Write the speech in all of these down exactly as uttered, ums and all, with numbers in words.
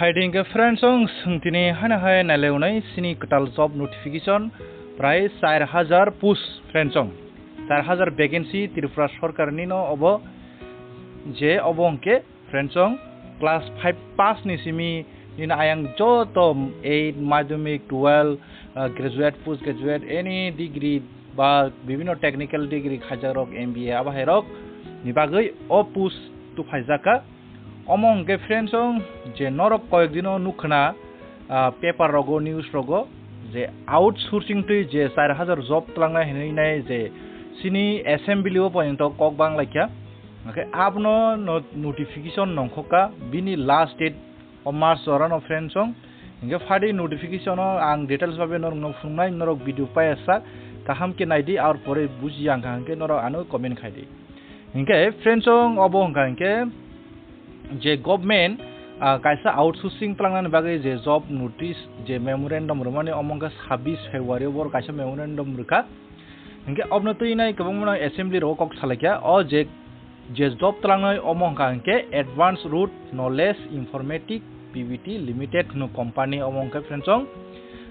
Hai ding ke friends ong, sung tini hana hai nale unai sini kwtal job notification prai char hajar post friends ong. Char hajar vacancy Tripura sorkar ni no obo je obo hwnkhe friends ong class five pass ni simi nini ayang joto eight madhyamik twelve, ah, graduate, post graduate, any degree ba bibhinno technical degree khaijak rok M B A abo hai rok ni bagwi o post tu phaijak kha. Omo hwnkhe friends ong je norok koyek dino nukhna, ah, paper rogo, news rogo je outsourcing twi je char hajar job twlangnai hinwi nai je sini assembly o pointo kok bang laikha. Hwnkhe abono no-, notification nongkhokha bini last date o March jora no friends ong. Hwnkhe phadi notification o ang details babe norok no phunuknai, norok video paiya sak kaham khe naidi, ar pore bujiya wngkha hwnkhe norok ano comment khaidi. Hwnkhe friends ong obo hwnkha hwnkhe je government, ah, kaisa outsourcing twlangnani bagwi je job notice je memorandum rwmani omo hwnkhe sabbish February o boro kaisa memorandum rwkha. Hwnkhe obno twi nai kwbangma assembly rogo kok salaikha o je, je job twlangnai omo hwnkha hwnkhe Advanced Root Knowledge Informatic P V T Limited hwno company omo hwnkhe friends ong,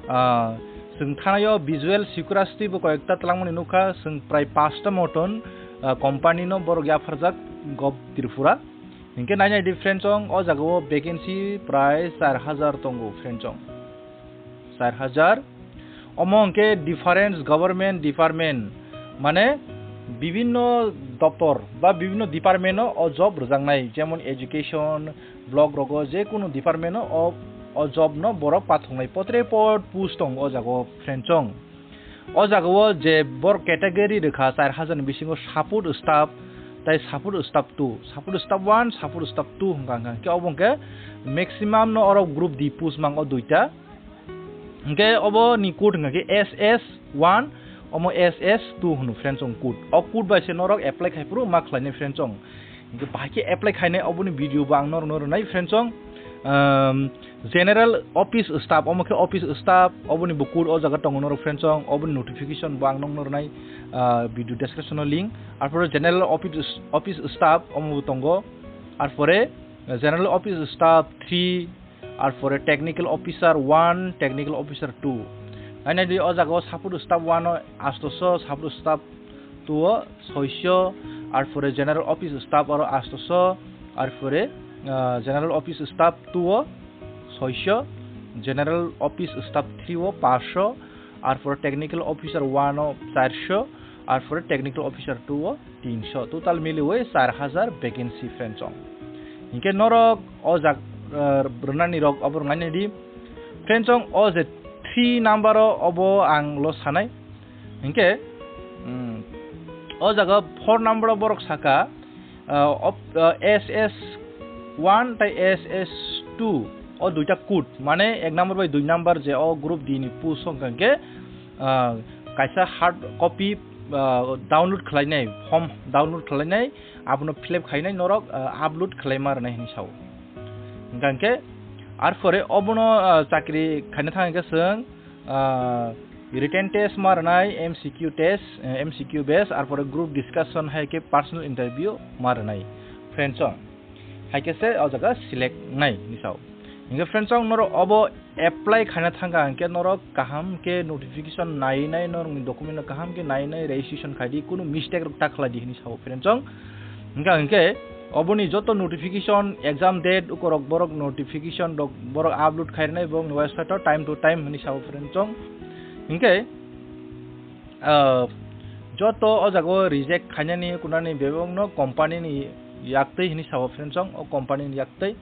ah, chwng thanaio Visual Security bo koyekta twlangmani nukha, chwng prai pasta moton, ah, company no borok yapharjak Gov Tripura. Hwnkhe nainai di friends ong, o jaga o vacancy prai char hajar tongo friends ong. Char hajar. Omo hwnkhe different government department, mane bibhinno doptor ba bibhinno department o o job rwjaknai, jemon education, block rogo je kunu department o o, o job no borok pathoknai potre pot post tongo o jaga o friends ong. O jaga o je bor category rwkha char hajar ni bisingo support staff tai support staff two, support staff one, support staff two hwnkha hwnkha hwnkhe obo hwnkhe maximum no oro group D post mang o duita. Hwnkhe obo ni code hwnkha khe S S one, omo S S two hwno friends ong code. O code bai se norok apply khai phuru ma khlainai friends ong. Hwnkhe bahai khe apply khainai oboni video bo ang norokno rwnai friends ong. Um, general office staff, omo khe office staff, oboni bo code o jaga tongo norok friends ong, oboni notification bo ang nokno rwnai, ah, video description o link. Arpore general office, office staff omo bo tongo. Arpore, ah, general office staff three, arpore technical officer one, technical officer two. Nainai di o jaga o support staff one o astoso, support staff two o soiso, arpore general office staff aro astoso, arpore, ah, general office staff two o soiso, general office staff three o paso, arpore technical officer one o charso, arpore technical officer two o tinso, total miliwi char hajar vacancy friends ong. Hwnkhe norok o jak, ah, rwnani rok obo rwnai di friends ong, o je three number o obo ang lo sanai. Hwnkhe, mm, o jaga four number o borok saka, ah, op-, ah, S S one tai S S two o duita code, mane ek number bai dui number je o group D ni post hwnkha hwnkhe, ah, kaisa hard copy, ah, download khlainai, form download khlainai, abono fill up khainai norok, ah, upload khlaima rwnai hinwi sao. Hwnkha hwnkhe arpore obono, ah, chakri khaina thang hwnkhe chwng, ah, written test ma rwnai, M C Q test, eh, M C Q based, arpore group discussion hai khe personal interview ma rwnai. Friends ong, hai khe se o jaga select nai hinwi sao. Hingkhe friends ong, norok obo apply khaina thangkha hingkhe norok kaham khe notification nai nai, norokni document no kaham khe nai nai registration khai di, kunu mistake rok ta khlai di hinwi sao friends ong. Hingkha hingkhe oboni joto notification, exam date, ukorok borok notification rok borok upload khairwnai borokni website o time to time hinwi sao friends ong. Hingkhe, ah, joto o jaga o reject khainani kunani bebakno company ni yaktwi hinwi sao friends ong, o company ni yaktwi.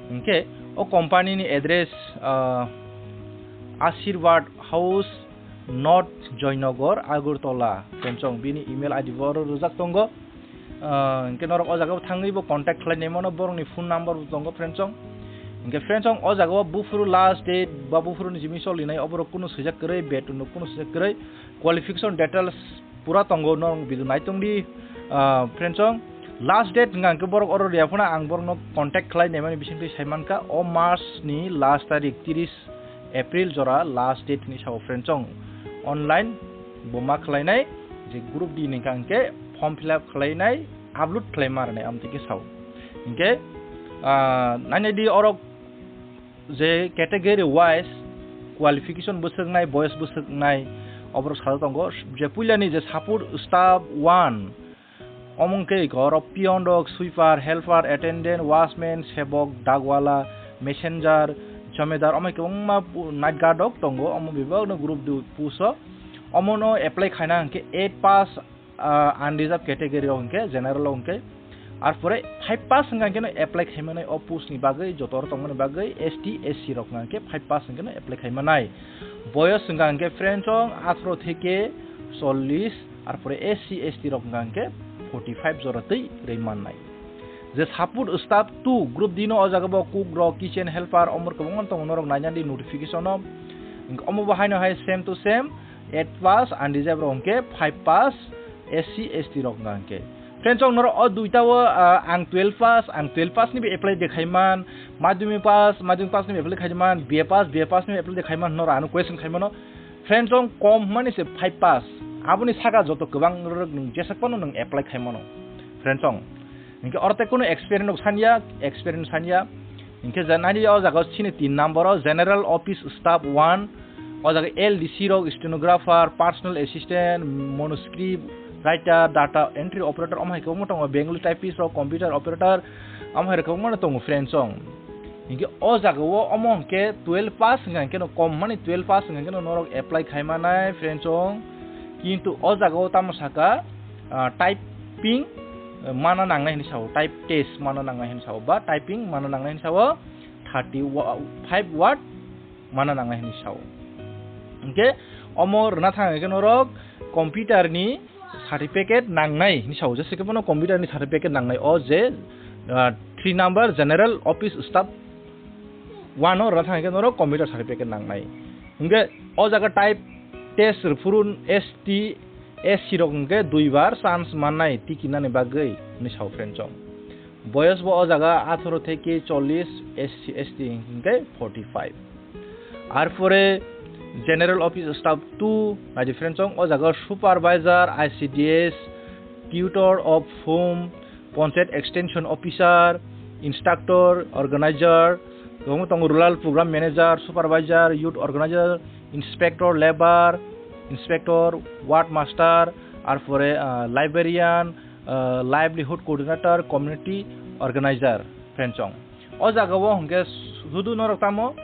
Hingkhe o company ni address, ah, Ashirwad House, North Joynagar, Agartala, friends ong. Bini email I D bo oro rwjak tongo. Ah, hingkhe norok o jaga o thangwi bo contact khlai nai mano, borokni phone number bo tongo, friends ong. Hingkhe friends ong, o jaga o buphuru last date ba buphuru ni simi solinai, oborok kunu swijak kwrwi, beton rok kunu swijak kwrwi, qualification details pura tongo, norok video nai tong di, ah, friends ong. Last date hingkha hingkhe borok oro riya phano ang borokno contact khlai naimani bisingtwi sai mankha, o March ni last tarik, tris April jora last date hinwi sao friends ong. Online bo ma khlainai, je group D ni hingkha hingkhe form fill up khlainai, upload khlaima rwnai, amtwi khe sao. Hingkhe, ah, nainai di oro je category wise qualification bwswknai, boyos bwswknai, oborok sajak tongo. Je puilani je support staff one, omo hwnkhe oro peon rok, sweeper, helper, attendant, watchman, sebok, dakwala, messenger, jomedar, omo hai kwbangma pu-, night guard rok tongo, omo bebakno group D post o. Omono apply khaina hwnkhe eight pass, ah, unreserved category rok hwnkhe, general rok hwnkhe, ar pore five pass hwnkha hwnkhe no apply khaimanai o post ni bagwi, joto oro tongmani bagwi S T, S C rok hwnkha hwnkhe five pass hwnkhe no apply khaimanai. Boyos hwnkha hwnkhe friends song atharo theke chollish, ar pore S C, S T rok hwnkha hwnkhe forty five jora twi rwi mannai. Je support staff two, group D no o jaga bo cook rok, kitchen helper, omor kwbangma tongo, norok naina di notification o. Hwnkhe omo bo haino hai same to same, eight pass, unreserved rok hwnkhe five pass, S C, S T rok hwnkha hwnkhe. Friends song norok o duita o, ah, ang twelve pass, ang twelve pass ni bo apply de khaiman, madhyamik pass, madhyamik pass ni bo apply khaiman, B A pass, B A pass ni bo apply de khaiman, norok ano question khaimano. Friends song kom hwnmani se five pass, aboni saka joto kwbang rok nwng jesakphano nwng apply khaimano. Friends song, hwnkhe oro tei kunu experience rok sanya, experience sanya. Hwnkhe je nai di o jaga o chini tin number o general office staff one, o jaga L D C rok, stenographer, personal assistant, manuscript writer, data entry operator, omo hai kwbangma tongo, Bengali typist rok, computer operator, omo hai rok kwbangma tongo friends song. Hwnkhe o jaga o omo hwnkhe twelve pass hwnkha hwnkhe no kom hwnmani twelve pass hwnkha hwnkhe no norok apply khaimanai friends song. Kintu o jaga o tamo saka, ah, typing, eh, mana nangnai hinwi sao, type test mana nangnai hinwi sao, ba typing mana nangnai hinwi sao, thirty five word mana nangnai hinwi sao. Hwnkhe omo rwna thang hwnkhe norok computer ni certificate nangnai hinwi sao, jese khe bono computer ni certificate nangnai o je, ah, three number general office staff one o rwna thang hwnkhe norok computer certificate nangnai. Hwnkhe o jaga type test rwphuru S T, S C rok hwnkhe duibar chance mannai tikinani bagwi hinwi sao friends song. Boyos bo o jaga atharo theke chollish, S C, S T hwnkhe forty five. Ar pore general office staff two nai di friends song, o jaga supervisor, I C D S, tutor of home, panchayat extension officer, instructor, organizer, kwbangma tongo, rural program manager, supervisor, youth organizer, inspector, labour inspector, ward master, ar pore, ah, librarian, ah, livelihood coordinator, community organizer, friends song. O jaga o hwnkhe sudu norok tamo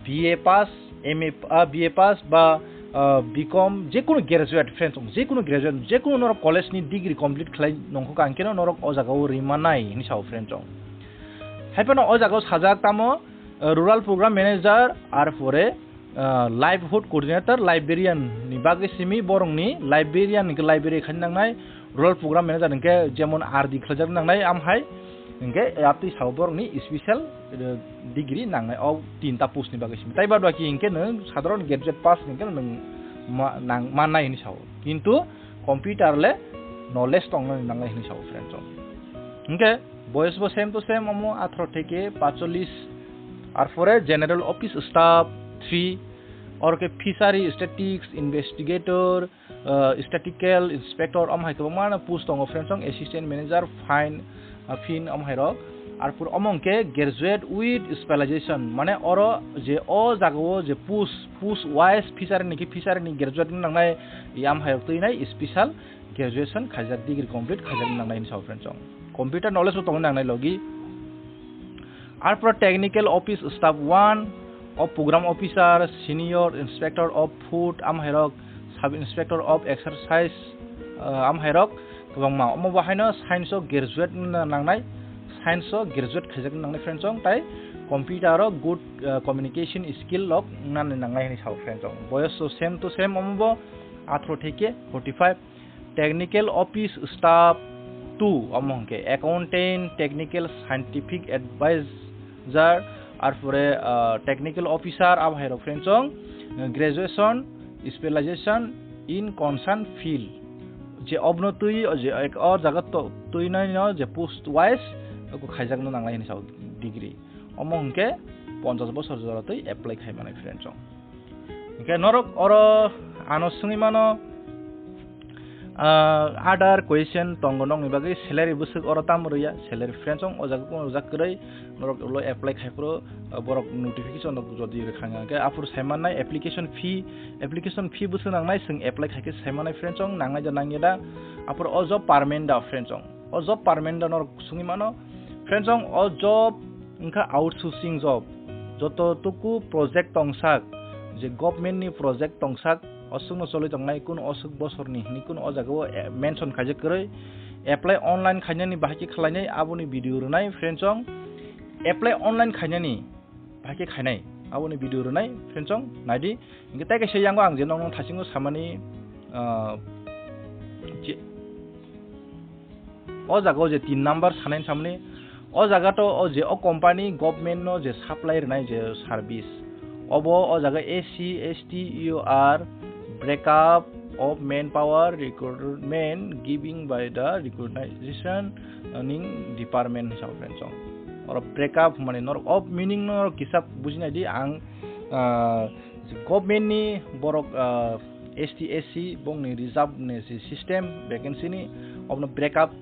B A pass, M A, ah, B A pass ba, ah, B Com, jekunu graduate friends song, jekunu graduate, jekunu norok college ni degree complete khlai nongkho ka, hwnkhe no norok o jaga o rima nai hinwi sao friends song. Hai phano o jaga o sajak tamo, ah, rural program manager, ar pore, ah, livelihood coordinator, librarian ni bagwi simi borokni librarian hwnkhe library khaina nangnai, rural program manager hwnkhe jemon R D khlaijak nangnai, amhai hwnkhe yaptwi sao borokni special, eh, degree nangnai o tinta post ni bagwi simi. Tai bad baki hwnkhe nwng sadharon graduate pass hwnkhe nwng ma-, nang-, mannai hinwi sao. Kintu computer le knowledge tongnani nangnai hinwi sao friends song. Hwnkhe boyos bo same to same, omo atharo theke pacholis. Ar pore general office staff three, oro khe fishery statistics investigator, ah, statistical inspector, omo hai kwbangma no post tongo friends song, assistant manager, fine, ah, fin, omo hai rok. Ar pore omo hwnkhe graduate with specialization, mane oro je o jaga o je post, post wise fishery ni khe fishery ni graduate wng nangnai, yam hai rok twi nai special graduation khaijak, degree complete khaijak nangnai hinwi sao friends song. Computer knowledge bo tongwi nangnai logi. Ar pore technical office staff one, o program officer, senior inspector of food, amhairok sub inspector of exercise, ah, amhairok kwbangma. Omo bo haino science o graduate wngna nangnai, science o graduate khaijak nangnai friends song, tai computer o good, ah, communication skill rok nani nangnai hinwi sao friends song. Boyos o same to same omo bo athro theke forty five. Technical office staff two, omo hwnkhe accountant, technical scientific advisor, ar pore, ah, technical officer, abo hai rok friends song, graduation, specialization in concern field. Je obno twi, je ek, o jaga to, twi nai no, je post wise, oko khaijak no nanglai hinwi sao degree. Omo hwnkhe ponchash bosor jora twi apply khai manai friends song. Hwnkhe norok oro ano swngwi mano, Ah, other question tongo nokni bagwi salary bwswk oro tamo rwya, salary friends ong o jaga kunu rwjak kwrwi, norok ulo apply khai phuru, ah, borok notification rok jodi rwkha hwnkhe aphuru sai mannai application fee, application fee bwswk nangnai, chwng apply khai khe sai mannai friends ong, nangnai da nangya da, aphuru o job permanent da friends ong, o job permanent da norok swngwi mano friends ong, o job wngkha outsourcing job, joto tuku project tongsak, je government ni project tongsak, oswkno choli tongnai, kunu oswk bosorni hwnwi kunu o jagao, eh, mention khaijak kwrwi. Apply online khainani bahai khe khlainai, aboni video rwnai friends ong. Apply online khainani bahai khe khainai, aboni video rwnai friends ong, naidi. Hingke tai kaisa yango ang je nokno thasingo samani, ah, je, o jaga o je tin number sanai samani, o jaga to o je o company government no je supply rwnai je service, obo o jaga S C, S T, U R, breakup of manpower recruitment giving by the recognition ning department hisab friends ong. Oro breakup mane norok o meaning no kisa bujinai di ang, ah, government ni borok, ah, S T, S C bongni reserve ni si system vacancy ni, obno breakup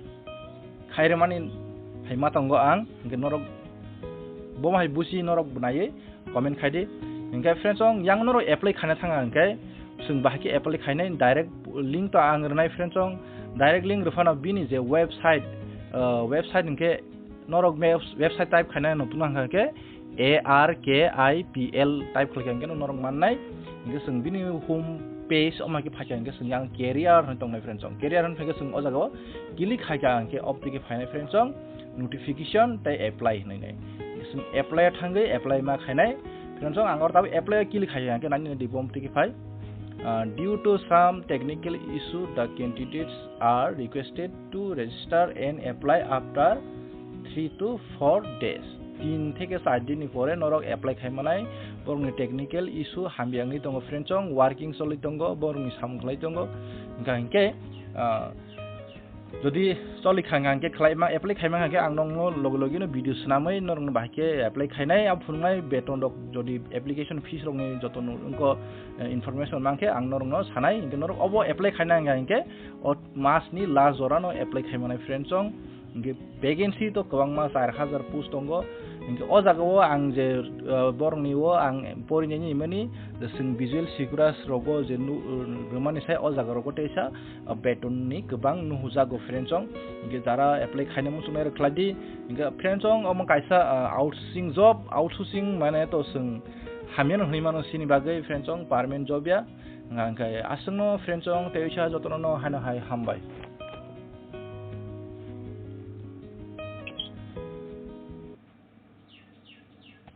khairemani hai ma tongo ang, hingke norok bo hai busi norok bwnaiwi comment khai di. Hingke friends ong yang norok apply khaina thanga hingke chwng bahai khe apply khainai direct link to ang rwnai friends ong, direct link rwphano bini je website, ah, website hingke norok webs-, website type khaina nukna hingke A R K I P L type khlai khe norok mannai. Hingke chwng bini home page o ma khe phaikha hingke chwng yang career hwnwi tongnai friends ong. Career hwnwi phaikhe chwng o jaga o click khaikha hingke off tike phainai friends ong notification tei apply hwnwi nai. Hingke chwng apply o thangwi apply ma khainai friends ong. Ang oro tabuk apply o click khaikha hingke nani di bom tike phai. Ah, due to some technical issue, the candidates are requested to register and apply after three to four days. Tin theke char din ni pore norok apply khai manai, borokni technical issue hamya wngwi tongo friends ong, working choli tongo, borokni samung khlai tongo, hingka hinkhe, ah, jodi choli kha hingka hinkhe khlai ma, apply khai ma hinkhe ang nokno logi logi no video swnamwi norokno bahai khe apply khainai, abo phunuknai beton rok jodi application fees rokni joto no wngkha, eh, information mankhe ang norokno sanai, hinkhe norok obo apply khaina hingka hinkhe o mas ni last jora no apply khai manai friends ong. Hingke vacancy to kwbangma, char hajar post tongo. Hingke o jaga o ang je, ah, borokni o ang porinani mani je chwng visual sikura rogo je nu-, rwmani sai o jaga rogo teisa, ah, beton ni kwbang nuhujago friends ong. Hingke jara apply khaina muchungnai rok khlai di. Hingke friends ong omo kaisa, ah, outsourcing job, outsourcing mane to chwng hamya no hwnwi mano chini bagwi friends ong permanent job ya. Hingke aswkno friends ong tei jotono no haino hai hambai.